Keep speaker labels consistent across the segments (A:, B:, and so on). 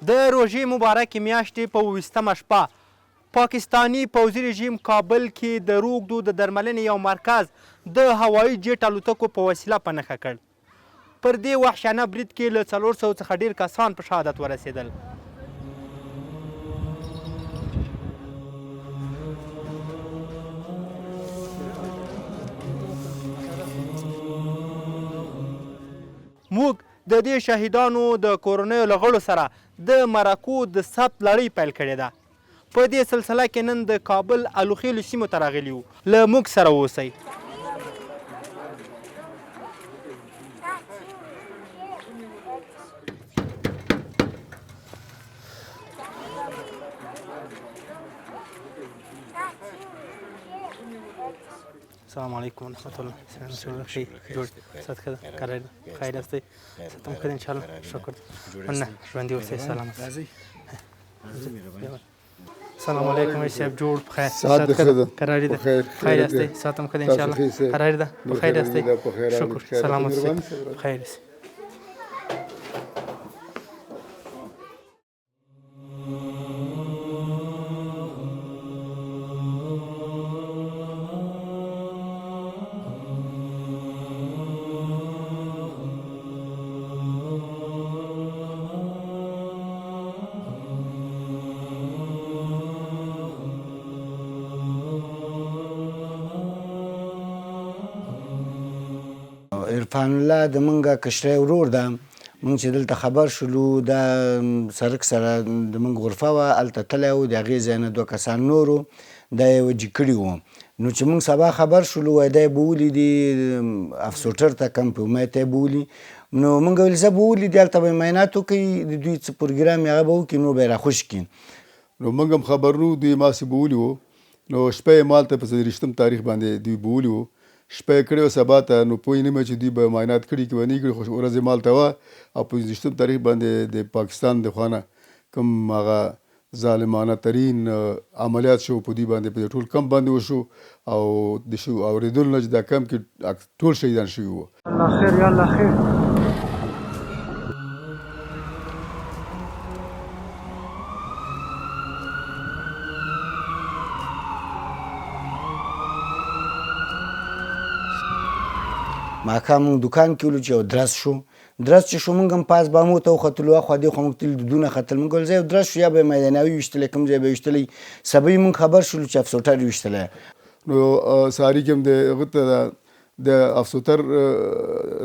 A: د روژې مبارکې میاشتې په 27مه شپه پاکستاني پوځي رژیم کابل کې د روږدو د درملنې یو مرکز د هوایي جیټ الوتکو په وسیله په نښه کړ. پر دې وحشیانه برید کې له 400 څخه ډېر کسان په شهادت ورسېدل. موږ د دې شهیدانو د کورنیو له غړو سره د مرکو د ثبت لړۍ پیل کړې ده. په دې سلسله کې نن د کابل الوخېلو سیمو ته راغلي یو. له موږ سره اوسئ. السلام علیکم ورحمت الله. ښه جوړ صحت ښه ده، قرار ده، خیر یاستئ؟ صحت هم ښه ده انشاءالله، شکر. مننه، ژوندي اوسئ. سلام. السلام علیکم صاحب، جوړ په خیر؟
B: صحت ښه ده،
A: قرار ده، خیر یاستئ؟ صحت هم ښه ده انشاءالله، قرار ده، په خیر یاستئ؟ شکر، سلامت اوسئ، په خیر اوسئ.
C: عرفان الله د مونږه کشری ورور ده. مونږ چې دلته خبر شولو، دا سرک سره د مونږ غرفه وه، هلته تللی و. د هغې ځای نه دوه کسان نورو دا یې وجي کړي وو. نو چې مونږ سبا خبر شولو، وایي دا یې بوولي دي افسوټر ته، کمپ امید ته یې بوولي. نو مونږ ویل زه بوولي دي، هلته به یې معاینات وکړي، د دوی څه پروګرام یې هغه به وکړي، نور به یې راخوشي کړي.
B: نو مونږ هم خبر نه وو، دوی ما سې بوولي وو. نو شپه یې مالته په 24 تاریخ باندې دوی بوولي وو، شپه یې کړې وه سبا ته. نو پوه نه یم چې دوی به معاینات کړي که به نه کړي، خو ورځ یې مالته وه. او په 25 تاریخ باندې د پاکستان د خوا نه کوم هغه ظالمانه ترین عملیات شو په دوی باندې، په دې ټول کمپ باندې وشو. او د شو اورېدلو نه چې دا کمپ کې ټول شهیدان شوي وو.
A: الله خیر، یا الله خیر.
C: ماښام موږ دوکان کې ولو چې یو درز شو. درز چې شو، موږ هم پاس بامو ته وختلو، اخوا دېخوا موږ تللي دودونه ختل. موږ ویل زه یو درز شو، یا به یې میداناوي ویشتلی، کوم ځای به یې ویشتلی. سبا یې موږ خبر شولو چې افسوټر یې ویشتلی.
B: نو سهاري کې هم د هغه ته د افسوتر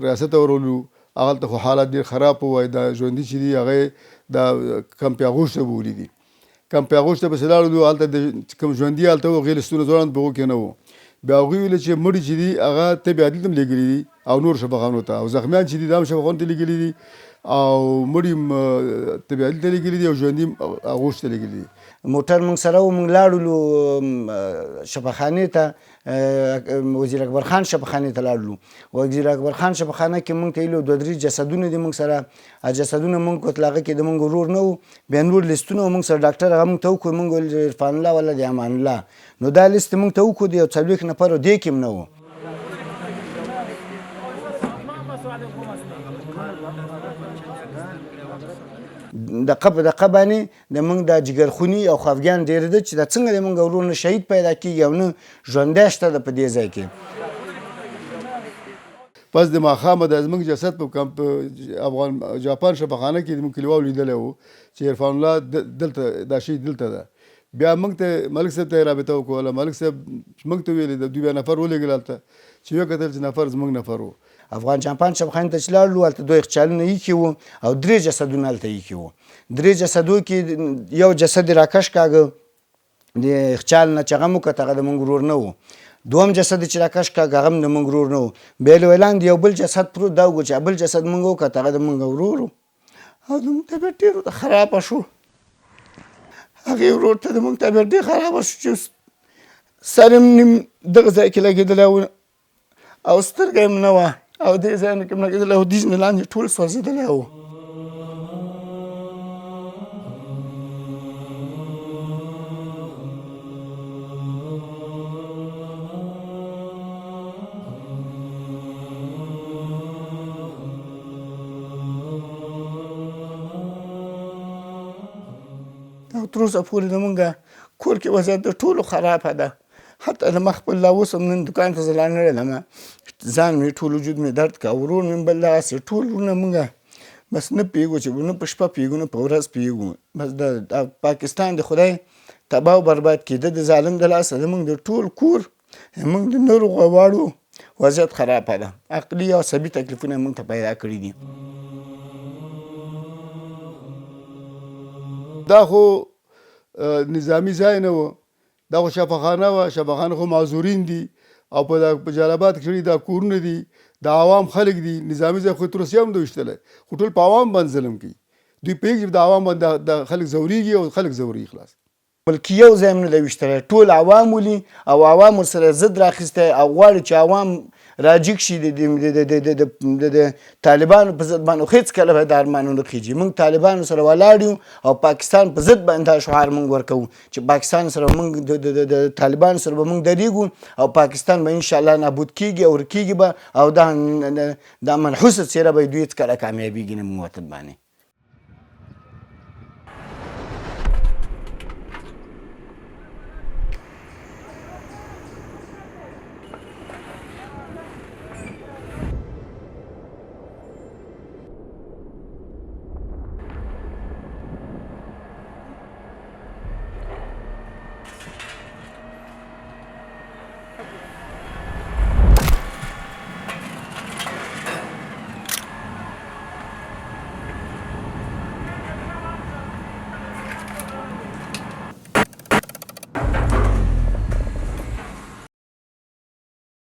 B: ریاست ته ورغلو. هغلته خو حالات ډېر خراب وو. وایي دا ژوندي چې دي هغه یې دا کمپ اغوش ته بولي دي. کمپ اغوش ته پسې لاړلو، هلته د کوم ژوندي هلته وو، هغې لستونه ځوړند په هغو کې نه وو. بیا هغوی ویل چې مړي چې دي هغه طب عدلي ته هم لېږلي دي او نور شفاخانو ته، او زخمیان چې دي دا هم شفاخانو ته لېږلي دي، او مړي هم طب عدلي ته لېږلي دي او ژوندي هم اغوش ته لېږلي دي.
C: موټر موږ سره و، موږ لاړلو شفاخانې ته، وزیر اکبر خان شفاخانې ته لاړلو. وزیر اکبر خان شفاخانه کې موږ ته ویلو دوه درې جسدونه دي موږ سره. جسدونه موږ کتل، هغه کې د موږ ورور نه و. بیا نور لیستونه و موږ سره، ډاکټر هغه موږ ته وښود. موږ ویل عرفان الله ولا د امان الله. نو دا لیست موږ ته وښود، یو 40 نفرو، دې کې هم نه و. دقه په دقه باندې د موږ دا جګرخوني او خفګان ډېر ده چې دا څنګه د موږ ورور نه شهید پیدا کېږي او نه ژوندی شته ده په دې ځای کې.
B: پس د ماښامه د زموږ جسد په کمپ افغان جاپان شفاخانه کې زموږ کلیوالو لیدلی و چې عرفان الله دلته دا شهید دلته ده. بیا موږ ته ملک صاحب ته رابطه وکوله. ملک صاحب موږ ته ویلې د دوی بیا نفر ولېږل هلته، چې ویې کتل چې نفر زموږ نفر و.
C: افغان جاپان شفاخانې ته چې لاړلو، هلته دوه یخچالونه ایښي وو او درې جسدونه هلته ایښي وو. درې جسدو کې یو جسد یې راکش کاږه د یخچال نه، چې هغه مو کته هغه د موږ ورور نه و. دوم جسد یې چې راکش کاږه هغه هم د موږ ورور نه و. بیا یې ویل لاندې یو بل جسد پروت دا وګوره، چې بل جسد موږ وکته هغه د موږ ورور و. او د موږ طبیعت ډېر خرابه شو. هغې ورور ته د موږ طبیعت ډېر خرابه شو چې سر یې نیم دغه ځای کې لګېدلی و او سترګه یې هم نه وه او دې ځای نه کې هم لګېدلی او دیز نه لاندې ټول سوځېدلی و. تر اوسه پورې زمونږ کور کې وضعیت د ټولو خرابه ده. حتی زما خپل لا اوس هم نن دکان ته زه لا نه ړلم، ځان مې ټول وجود مې درد کا، ورور مې بل دغسې، ټول وروڼه مونږ بس نه پوهېږو چې نه په شپه پوهېږو نه په ورځ پوهېږو. بس د پاکستان د خدای تباه او برباد کړي، ده د ظالم د لاسه زمونږ د ټول کور، زمونږ د نورو غواړو وضعیت خرابه ده، عقلي او عصبي تکلیفونه مونږ ته پیدا کړي دي.
B: دا خو نظامي ځای نه و، دا خو شفاخانه وه، شفاخانه خو معذورین دي او په جلال آباد کښې دا کورونه دي، دا عوام خلک دي، نظامي ځای خو تر اوسه هم نه ویشتلی، خو ټول په عوام باندې ظلم کوي. دوی پوهېږي چې د عوام باندې دا خلک ځورېږي او خلک ځوروي خلاص.
C: بلکې یو ځای هم نه دی ویشتلی، ټول عوام ولي او عوام ورسره ضد راخیستی او غواړي چې عوام راجیګ شي د طالبانو په ضد باندې، خو هېڅکله به دا ارمان ونه خېژي. موږ طالبانو سره ولاړ یو او پاکستان په ضد باندې دا شعار موږ ورکوو چې پاکستان سره موږ د طالبانو سره به موږ درېږو او پاکستان به انشاءالله نابود کېږي او ورکېږي به او دا منحوسه څېره به دوی هېڅکله کامیابېږي نه موږ وطن باندې.